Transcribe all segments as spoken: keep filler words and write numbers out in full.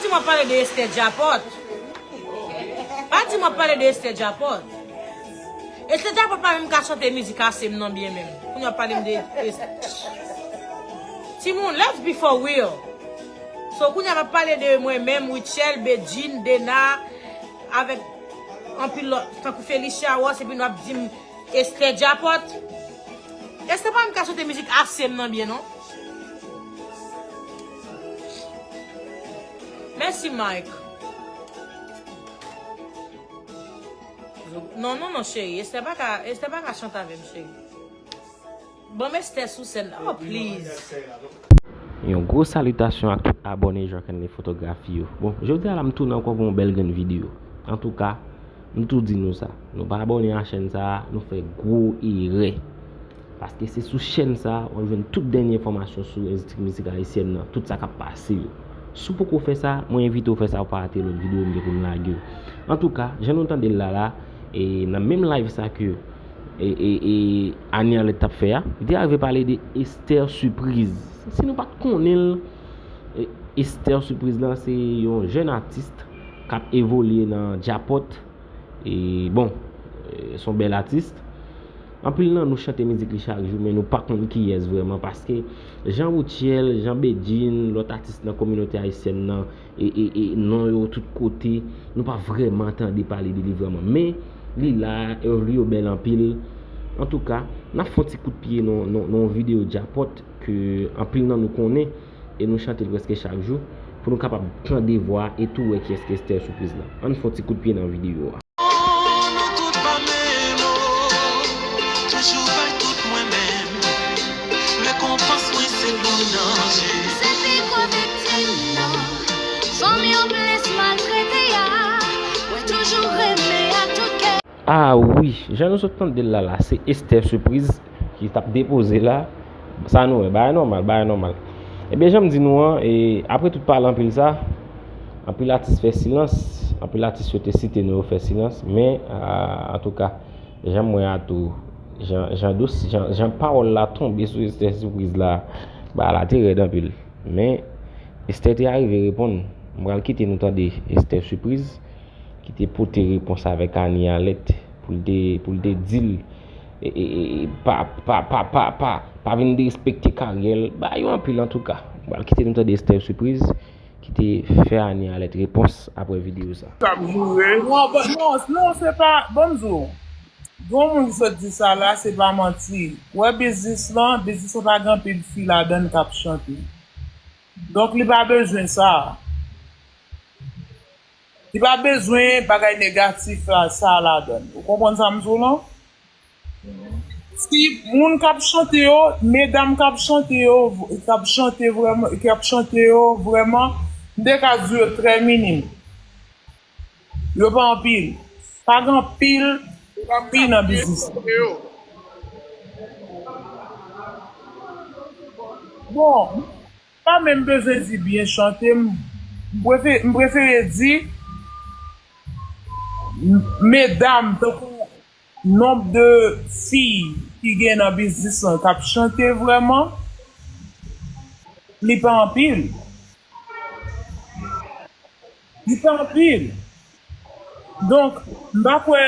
M ap pale de Esther Djapot. Pa di m ap pale de Esther Djapot. Esther Djapot pa menm ka chante mizik ase m nan byen menm. Kounye a w ap pale m de Esther. Timoun, let's be for real. So, kounye a m ap pale de mwen menm, Rutshelle, Bedjine, Dena, avèk anpil lòt, tankou Felicia Ross, epi nou ap di m Esther Djapot. Esther pa menm ka chante mizik ase m nan byen, non. Mèsi, Mike. Non, non, non, cheri. Esther pa ka, Esther pa ka chante avè m, cheri. Ban m Esther sou sèn. Oh, please. Yon gwo salitasyon ak tout abòne Jacqueline Photography yo. Bon, jodi a la m tounen ankò pou yon bèl grenn videyo. Antouka, m tou di nou sa. Nou pa abòne a chèn sa a, nou fè gwo erè. Paske se sou chèn sa a, w ap jwenn tout dènye enfòmasyon sou endistri mizik ayisyèn nan, tout sa k ap pase yo. Si w poko fè sa, mwen envite w fè sa pou w pa rate lòt videyo m gen pou m lage yo. Antouka, jan nou tande l la la, e nan menm live sa ke e, e, e, Annie Arlette t ap fè a, li te arive pale de Esther Surprise. Si nou pa t konnen l, e, Esther Surprise lan se yon jèn atis k ap evolye nan Djapot. E, bon, e, se yon bèl atis. Anpil nan nou chante mizik li chak jou, men nou pa konn kiyès vrèman, paske jan Rutshelle, jan Bedjine, lòt atis nan kominote ayisyèn nan, e, e, e non yo tout kote, nou pa vrèman tande pale de li vrèman. Men, li la, èv li yo bèl anpil. Antouka, n ap fè yon ti kout pye nan, nan, nan yon videyo Djapot ke anpil nan nou konnen, e nou chante l prèske chak jou, pou nou kapab tande vwa e tou wè kiyès ki Esther Surprise lan. Ann fè yon ti kout pye nan videyo a. Nou tout pa menm, oh, toujou bay tout mwen menm. Rekonpans mwen se bon Dye. Se pi gwo viktim nan. Fanm yo plis maltrete a. Mwen toujou renmen ak tout kè. Ah wi, jan nou sot tande l la la, se Esther Surprise ki t ap depoze la. Sa nou wè, bagay nòmal, bagay nòmal. Ebyen, jan m di nou an, e, apre tout pale anpil sa, anpil atis fè silans, anpil atis yo te site nou yo fè silans, men, a, antouka, jan m wè a tou, jan, jan dous, jan, jan pawòl la tonbe sou Esther Surprise la, bagay la te rèd anpil. Men, Esther te arive reponn. M pral kite nou tande Esther Surprise ki te pote repons avèk Annie Arlette pou l te, pou l te di l, e, e, e, pa, pa, pa, pa, pa, pa vin derespekte karyè l. Bagay yo anpil antouka. M pral kite nou tande Esther Surprise ki te fè Annie Arlette repons apre videyo sa. T ap joure. Non, ba- non, non, se pa, ban m di w. Gen yon moun ki sot di sa la, se pa manti. Ou wè biznis lan, biznis lan pa gen anpil fi ladan l k ap chante. Donk, li pa bezwen sa. Li pa bezwen bagay negatif la, sa ladan l. Ou konprann sa m di w lan? Si moun k ap chante yo, medam k ap chante yo, k ap chante vrèman, k ap chante yo vrèman, m te ka di yo trè minim. Yo pa anpil. Pa gen anpil fi nan biznis. Bon, pa menm bezwen di byen chante, m prefe-, m prefere di m- medam, tankou nonb de fi ki gen nan biznis lan k ap chante vrèman, li pa anpil. Li pa anpil. Donk, m pa kwè,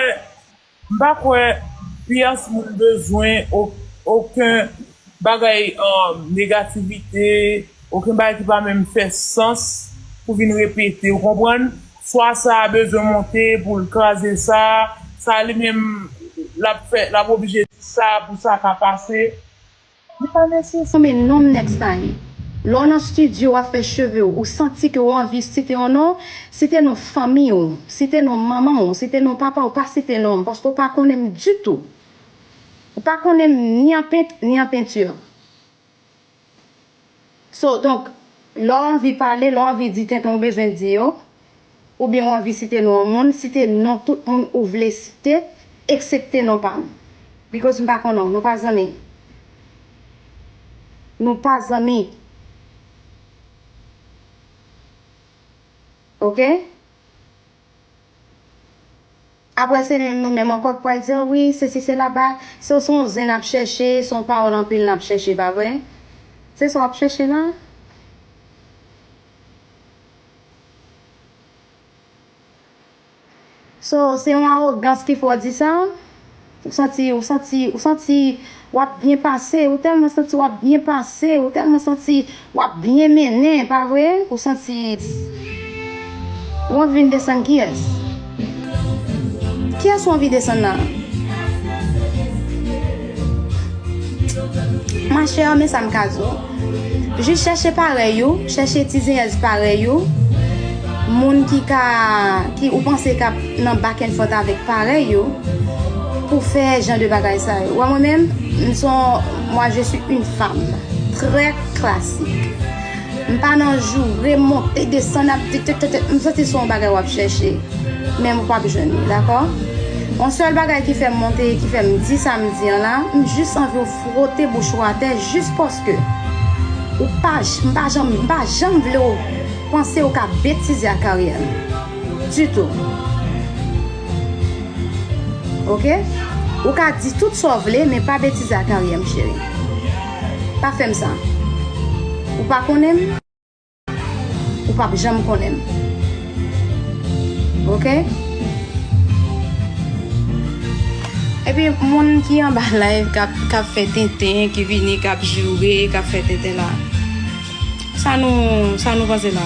m pa kwè pyès moun bezwen o- okenn bagay, um, negativite, okenn bagay ki pa menm fè sans pou vin repete, ou konprann? Swa sa a bezwen monte pou l kraze sa, sa li menm l ap fè, l ap oblije di sa pou sa ka pase. Li pa nesesè. Nonmen non m next time. Lè w nan estidyo w ap fè cheve w, ou santi ke w anvi site yon non, site non fanmi w, site non manman w, site non papa w, pa site non m, paske w pa konnen m ditou. Ou pa konnen m ni an pent, ni an penti. So, donk, lè w anvi pale, lè w anvi di tenten w bezwen di yo, oubyen w anvi site non yon moun, site non tout moun ou vle site, eksepte non pa m. Because m pa konnen w, nou pa zanmi. Nou pa zanmi. Oke? Apre se menm nou menm ankò k pral di, "Wi, sesi, sela, ba, se, se yon zen n ap chèche, se yon pawòl anpil n ap chèche, pa vre?" Se sa w ap chèche la? So, se yon awogans ki fè w di sa? Ou santi, ou santi, ou santi w ap byen pase, ou tèlman santi w ap byen pase, ou tèlman santi w ap byen mennen, pa vre? Ou santi ou anvi vin desann kiyès? Kiyès ou anvi desann la? Machè, men sa m ka di w. Jis chèche parèy ou, chèche ti zenyèz parèy ou, moun ki ka, ki ou panse k ap nan back and forth avèk parèy ou, pou fè jan de bagay sa yo. Wè mwen menm, m se yon, moi je suis une femme très classique. M pa nan joure, monte, desann, ap di tèt, tèt, tèt. M santi se yon bagay w ap chèche, men ou p ap jwenn li, dakò? Yon sèl bagay ki fè m monte, ki fè m di sa m di an la, m jis anvi w fwote bouch ou atè, jis paske ou pa, m pa janm, m pa janm vle w panse ou ka betize ak karyè m. Ditou. Oke? Ou ka di tout sa w vle, men pa betize ak karyè m, cheri. Pa fè m sa. Ou pa konnen m? Ou p ap janm konnen m. Oke? Epi moun ki anba live k ap, k ap fè tenten, ki vini, k ap joure, k ap fè tenten la. Sa nou, sa nou panse la?